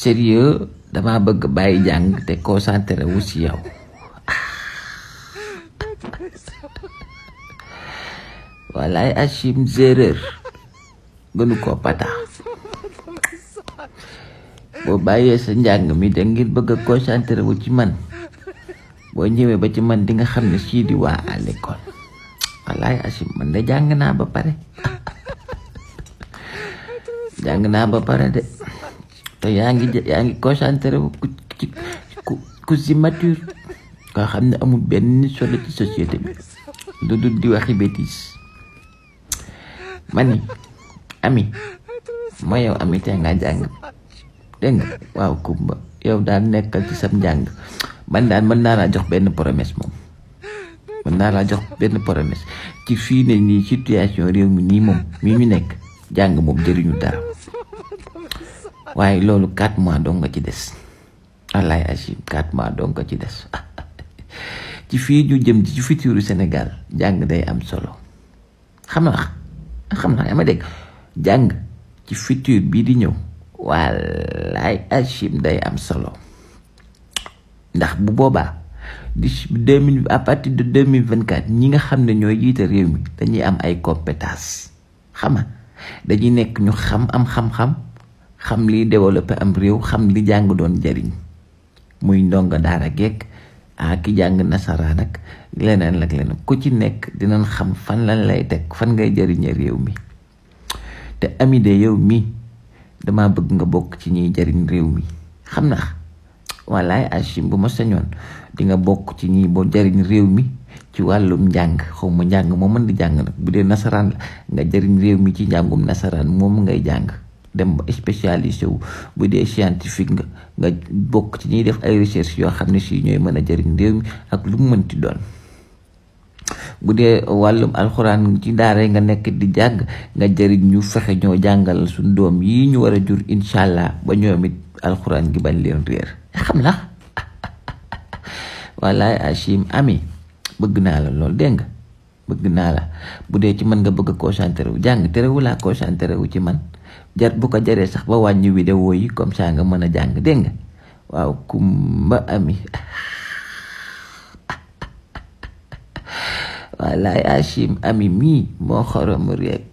sérieux dama bëgg bàyyi jàng te concentré wu si yow. Walaay Achim zéréer gënu ko pata boo bàyyee sa njàng mi da ngir bëgg a concentré wu ci man boo ñëwee ba ci man di nga xam ne sii di waa à l'école. Walaay Achim man de jàng naa ba pare jàng naa ba pare de te yaa ngi concentré wu ku si mature koo xam ne amul benn solo ci société bi du dul di waxi bêtise. Mani Ami ma yow Ami te nga jàng dégg nga waaw Kumba yow daal nekkal ci sam njàng man daal mën naa laa jox benn promesse moom mën naa laa jox benn promesse ci fii ne nii situation réew mi nii moom mi ñu nekk jàng moom jëriñu dara waaye loolu 4 mois dong nga ci des. Wallaay Achim 4 mois dong nga ci des ci fii ñu jëm ci futur Sénégal jàng day am solo xam na yaa ma dégg jàng ci futur bii di ñëw wallaay Achim day am solo ndax bu boobaa à partir de 2024 ñi nga xam ne ñooy jiite réew mi dañuy am ay compétence dañuy nekk ñu am xam-xam xam liy développé am réew xam li jàng doon jariñ muy ndongo daara gekk ki jàng nasaraan ak leneen ak leneen ku ci nekk dinañ xam fan lañ lay teg fan ngay jariñe réew mi te Ami de yow mi dama bëgg nga bokk ci ñuy jariñ réew mi xam na walaay Achim bu ma sañoon di nga bokk ci ñi boo jariñ réew mi ci wàllum njàng xawma njàng moo mën di jàng nag bu dee nasaraan la nga jariñ réew mi ci njàngum nasaraan moom ngay jàng dem ba spécialisé wu bu dee scientifique nga bokk ci ñuy def ay recherche yoo xam ne si ñooy mën a jariñ réew mi ak lu mu mënti doon. bu dee wàllum alxuraan ci daara nga nekk di jàng nga jariñ ñu fexe ñoo jàngal suñ doom yi ñu war a jur incha allah ba ñoom it alxuraan gi bañ leen réer xam la walaay Achim Ami bëgg naa la lool dégg nga bëgg naa la bu dee ci man nga bëgg a concentré wu jàng terewulaa concentré wu ci man jar bu ko jaree sax ba wàññi vidéo yi comme ça nga mën a jàng dégg nga waaw Kumba Ami walaay Achim Ami mii moo xorom rek